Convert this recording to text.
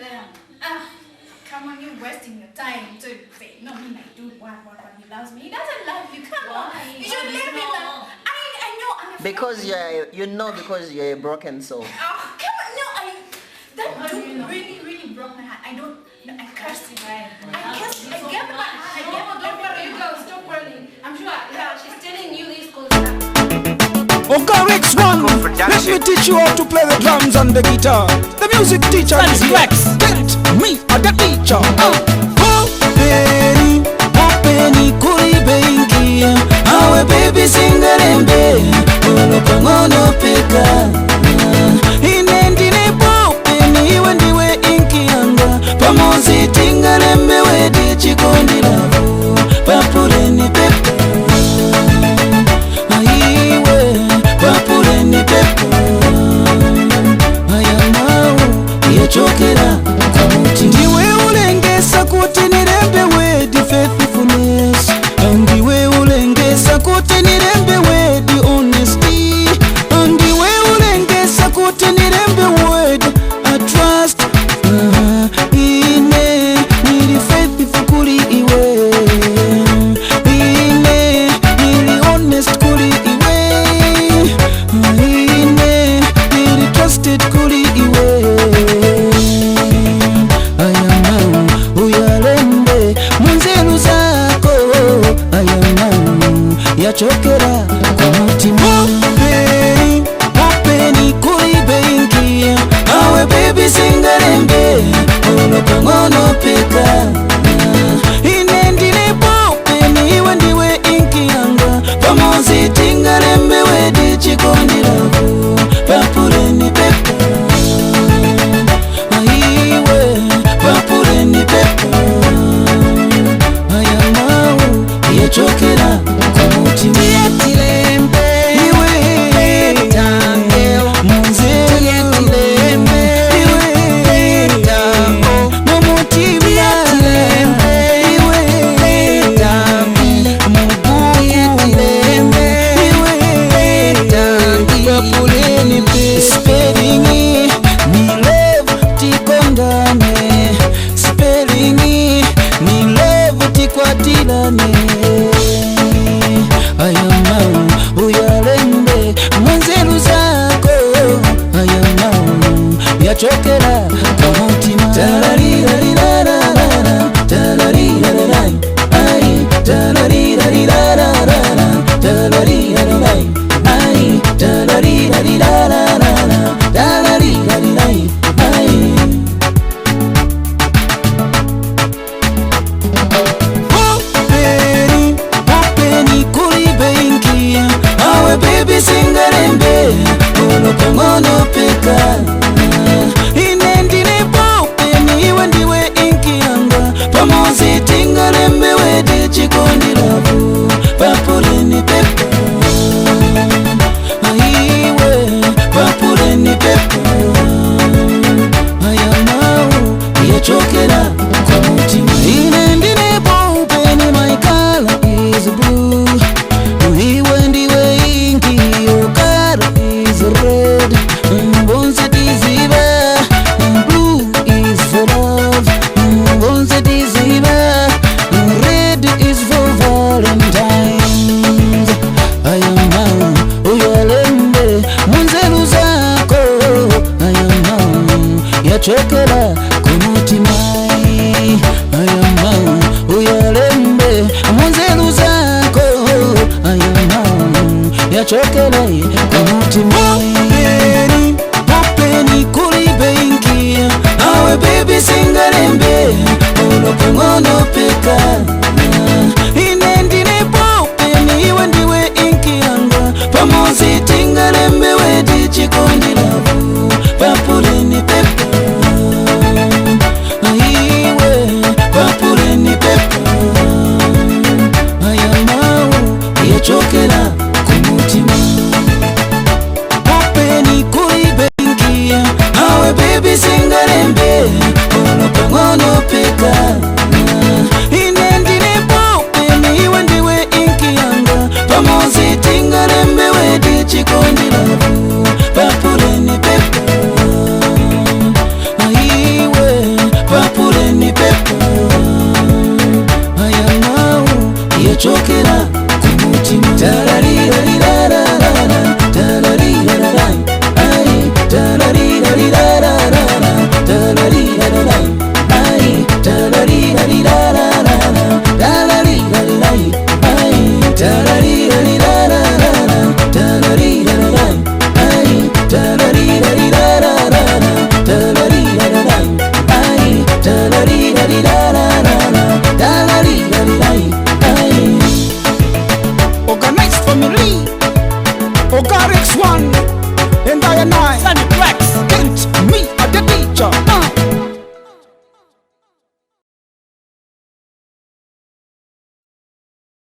Them. Ah, come on, you're wasting your time to say, no, me, my dude, what, he loves me. He doesn't love you. Come on. Why? You should How do leave you him know? alone. I know I'm a Because you're, you know, because you're a broken soul. Oh, come on, no, I that How do dude you know? really, really broke my heart. I don't, no, I cursed him. Why? I cursed, I gave him my heart. I gave No, him don't worry, you everything. girls, stop worrying. I'm sure, yeah, she's telling you this because Oga Rex One, let me teach you how to play the drums and the guitar. The music teacher is here. Get me a the teacher. Popeni, popeni kuli benki. Awe baby singalembe, olo pang'ono peka. Ine ndine popeni, iwe ndiwe inki yanga. Pamozi tingalembe word chikondi love. Pa puleni paper. Aiwe, pa puleni paper. Aya mau yachokera kumutima. Ndiwe ulengesa kuti nilembe word faithfulness. Ndiwe ulengesa kuti nilembe word honesty. Ndiwe ulengesa kuti nilembe word I trust. Ine nili faithful kuli iwe. Ine nili honest kuli iwe. Ine nili trusted kuli iwe. Aya mau uyalembe munzeru zako. Aya mau yachokera kumutima. Popeni, popeni kuli benki. Awe baby singalembe olo pang'ono peka. Ine ndine popeni, iwe ndiwe inki yanga. Pamozi tingalembe word chikondi love. Pa puleni paper. Aiwe, pa puleni paper. Aya mau yachokera kumutima. Tilembe iwe munzeru iwe mumutima iwe mubuku iwe pa puleni spelling ni love tikondane, spelling ni love tikwatilane. Aya mau uyalembe munzeru zako. Aya mau yachokera kumutima. Tararirarirararara, tararirarai, ai, tararirarirararara, tararirarai, ai, tararirarirararara, tararirarai, ai. Popeni, popeni kuli benki. Awe baby singalembe olo pang'ono peka. Ine ndine popeni, iwe ndiwe inki yanga. Pamozi tingalembe word chikondi love. Pa puleni paper. Aiwe, pa puleni paper. Aya mau yachokera kumutima. Ine ndine popeni, my color is blue. Iwe ndiwe inki, your color is red. Bonse tiziba blue is for love. Bonse tiziba red is for Valentine's. Aya mau uyalembe munzeru zako. Aya mau yachokera kumutima. Aya mau uyalembe munzeru zako. Aya mau yachokera kumutima.